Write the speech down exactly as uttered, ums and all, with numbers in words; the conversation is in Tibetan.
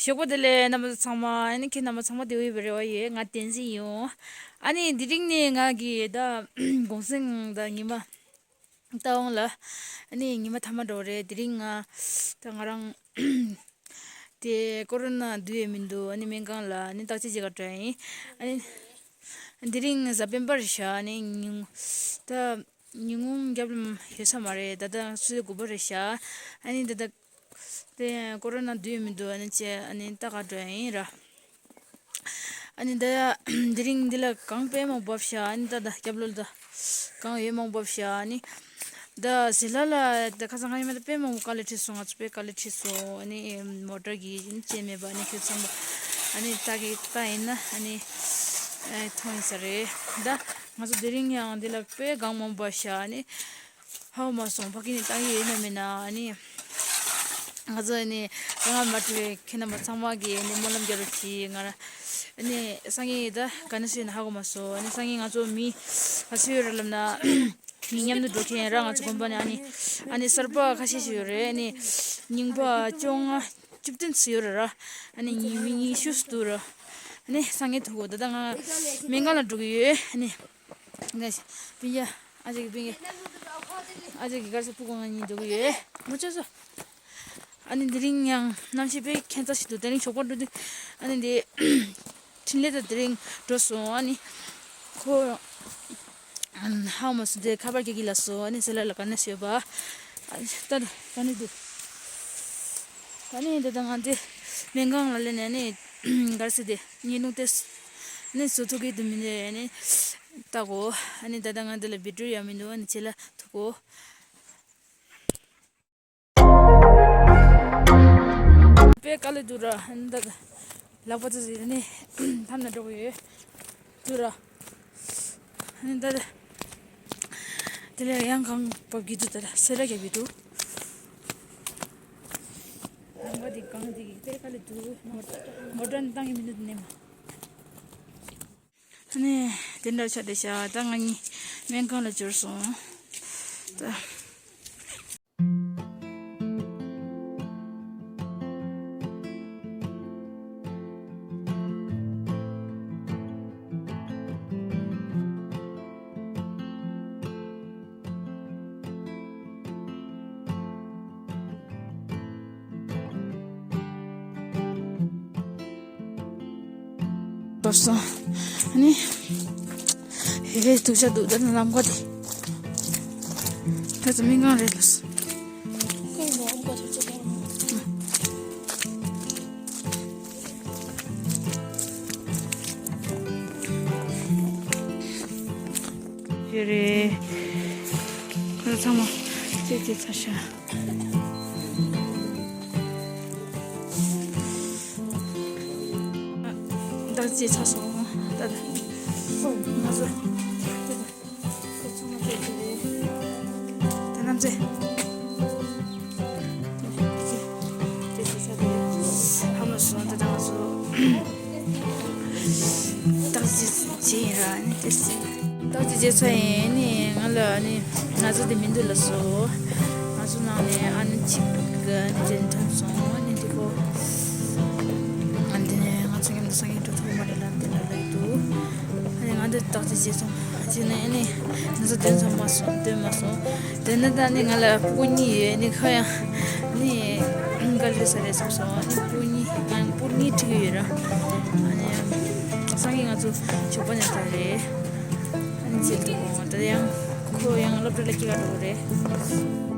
ཞོགས་པ་བདེ་ལེགས། རྣམ་པ་ཚང་མ། ཨ་ནི་ཁྱེད་རྣམ་པ་ཚང་མ་བདེ་པོ་ཡོད་པ་རེད་པ། ཡོད། ང་བསྟན་འཛིན་ཡིན། ཨ་ནི་དེ་རིང་ནི་ང་གི་ད་གུང་སེང་ད་ཉི་མ་ད་འོང་ལ། ཨ་ནི་ཉི་མ་ཐ་མ་འགྲོ་རེད། དེ་རིང་ང་ད་ང་རང་དེ་ཀོ་རོ་ན་འདུག་ཡོད་མི་འདུག་ཨ་ནི་སྨན་ཁང་ལ་ཨ་ནི་བརྟག་དཔྱད་བྱེད་ག་འགྲོ་ཡིན། ཨ་ནི་དེ་རིང་གཟའ་སྤེན་པ་རེད་ཤག་ཨ་ནི་ཉིན་ད་ཉིན་གུང་རྒྱབ་ལམ་ཡོད་ས་མ་རེད། ད་ལྟ་ཆུ་ཚོད་དགུ་པ་རེད་ཤག་ཨ་ནི་ད་ལྟ་དེ་ཀོ་རོ་ན་འདུག་ཡོད་མི་འདུག་ཨ་ནི་བྱས་ཨ་ནི་ལྟ་ག་འགྲོ་ཡ་ཡིན་ར། ཨ་ནི་ད་དེ་རིང་འདི་ལ་གངས་དཔེ་མང་པོ་བབས་ཤག་ཨ་ནི་ད་ད་རྒྱབ་ལོགས་ད་གངས་ཡོད་མང་པོ་བབས་ཤག་ཨ་ནི་ད་ཟི་ལ་ལ་ད་ཁ་སང་ཁ་ཉིན་མ་ད་དཔེ་མང་པོ་དཀའ་ལས་འཕྲད་སོང་། ང་ཚོ་དཔེ་དཀའ་ལས་འཕྲད་སོང་། ཨ་ནི་མོ་ཊ་གི་ཨ་ནི་ཅན་མེད་པ། ཨ་ནི་ཁྱོད་ཚང་མ་ཨ་ནི་ལྟ་གི་ལྟ་ཡིན་ན་ཨ་ནི་ཨེ་མཐོང་ཡིན་ས་རེད། ད་ང་ཚོ་དེ་རིང་ཡང་འདི་ལ་དཔེ་གངས་མང་པོ་བབས་ཤག་ཨ་ནི། ཧ་གོ་མ་སོང་། ཕ་གི་ནས་བཏང་གི་ཡོད་ན་མེད་ན། ཨ་ནི་ང་ཚོ་ཨ་ནི་རང་མ་འཁྲུལ་བའི་ཁྱེད་རྣམ་པ་ཚང་མ་གིས་ཨ་ནི་སྨོན་ལམ་རྒྱག་རོགས་གྱིས། ང་ར་ཨ་ནི་སང་ཉིན་ད་ག་ནས་སུ་ཡོད་ན་ཧ་གོ་མ་སོང་། ཨ་ནི་སང་ཉིན་ང་ཚོ་མི་ག་ཚོད་ཡོད་ར་ལབ་ན། མི་མཉམ་དུ་འགྲོ་མཁན་ར་ང་ཚོ་དགོན་པ་ནས་ཨ་ནི་ཨ་ནི་གསར་པ་ཁ་ཤས་ཤིག་ཡོད་རེད། ཨ་ནི་རྙིང་པ་བཅོ་ལྔ་བཅུ་བདུན་ཙམ་ཡོད་རེད་ར། ཨ་ནི་ཉི་མི་ཉི་ཤུ་ཙམ་འདུག་ར། ཨ་ནི་སང་ཉིན་ཐུག་གོ། ད་ལྟ་ང་སྨན་ཁང་ལ་འགྲོ་གི་ཡོད། ཨ་ནི། ང་སྤུན་ཀྱག་ཨ་ཅག་གི་སྤུན་ཀྱག་ཨ་ཅག་གི་གར་ས་སྤུ་གུ་ང་གཉིས་འགྲོ་གི་ཡོད། མོ་ཅོ་སོ། ཨ་ནི་དེ་རིང་ཡང་གནམ་གཤིས་དཔེ་ཁྱད་མཚར་ཞིག་འདུག་དེ་རིང་ཞོགས་པ་འགྲོ་དུས་ཨ་ནི་དེ་འཕྲིན་ལས་ད་དེ་རིང་འགྲོ་སོང་། ཨ་ནི་ཁོ་ཧ་མ་སོང་། དེ་ཁ་པར་རྒྱག་གི་ལ་སོང་། ཨ་ནི་ཟི་ལ་ལ་ག་ནས་ཡོད་པ། ཨ་ད་ད་ག་ནས་འདུག་ད་ནི་འདི་ད་ང་འདི་སྨན་ཁང་ལ་སླེབས་ནས་ནི་གར་སི་དེ་ཉིན་ལུང་ཏེ་ནི་བཟོ་ཐུབ་ཀྱི་འདུག་མི་འདུག་ནི་ལྟ་གོ། ཨ་ནི་ད་ལྟ་ང་འདི་ལ་བི་ཏྲི་ཡང་མི་འདུག་ཨ་ནི་ཆེ་ལ་ཐུག་གོ། དཔེ་དཀའ་ལས་འདུག་ར། ཨ་ནི་ད་ལག་པ་ཙི་ཙི་ནི་ཐམ་ན་འགྲོ་གི་ཡོད་འདུག་ར། ཨ་ནི་ད་དེ་ལས་ཡང་གང་བབ་ཀྱི་འདུག་ད་ལ་སེ་ར་རྒྱབ་ཀྱི་འདུག་ལམ་ཁ་འདི་གངས་འདི་གི་དཔེ་དཀའ་ལས་འདུག་མོ་མོ་ཊ་ནི་བཏང་གི་མི་འདུག་དེ་ནས་མ། ཨ་ནི་དེ་འདྲ་ཆགས་བསྡད་ཤག་ད་ང་གཉིས་སྨན་ཁང་ལ་འབྱོར་སོང་། ད། བབས་སོང་། ཨ་ནི། ཧེ་ཧེ་ཐུག་ཆ་འདུག་ད་ནི་ལམ་ཁ་དེ། ད་ཚོ་སྨན་ཁང་རེད་ལགས། ཡོད་རེད། ཁོ་ཚང་མ་ཙེ་ཙེ་ཚ་ཤག་བདག་ཅེས་ཚ་སོང་། ད་ད་ང་ཚོ་ད་ད་ཁོ་ཚང་མ་ཙེ་ཙེ་རེད། ད་ནམ་ཙེ་ཙེ་ཙེ་ཚ་རེད། ཧ་མ་སོང་། ད་ད་ང་ཚོ་བདག་ཅེས་བྱས་ཡིན་ར་ནི་ཏེ་སི། བདག་ཅེས་བྱས་ཚ་ཡིན་ནི་ང་ལ་ནི་ང་ཚོ་དེ་མི་འདུག་ལ་སོ། ང་ཚོ་ནང་ནས་ཨ་ནི་གཅིག་གི་ནི་དྲན་ཐོན་སོང་ནི་འདི་གོ། ཨ་འདི་ནས་ང་ཚོ་མཉམ་དུ་སང་ཉིན་འགྲོ་ཐུབ་མ་རེད་ལ་འདི་ལ་ལ་ཡི་འདུག་ཨ་ནི་ང་འདི་བདག་ཅེས་བྱས་སོང་། བྱས་ནས་ཨ་ནི་ང་ཚོ་འདོན་ཚོང་མ་སོང་། འདོན་མ་སོང་། དེ་ནི་ད་ནི་ང་ལ་སྤུ་གུ་གཉིས་ཡོད། ནི་ཁོ་ཡང་ནི་ག་ལེ་ས་རེད་བསམ་སོང་། ནི་སྤུ་གུ་གཉིས་ང་སྤུ་གུ་གཉིས་ཁྲིད་ཀྱི་ཡོད་ར། ཨ་ནི་སང་ཉིན་ང་ཚོ་ཞོགས་པ་ནས་ད་རེད། ཨ་ནི་བྱེད་ཐུབ་འོང་། ད་ཡང་ཁོ་ཡང་སློབ་གྲྭ་ལ་སྐྱེལ་ག་འགྲོ་གི་རེད།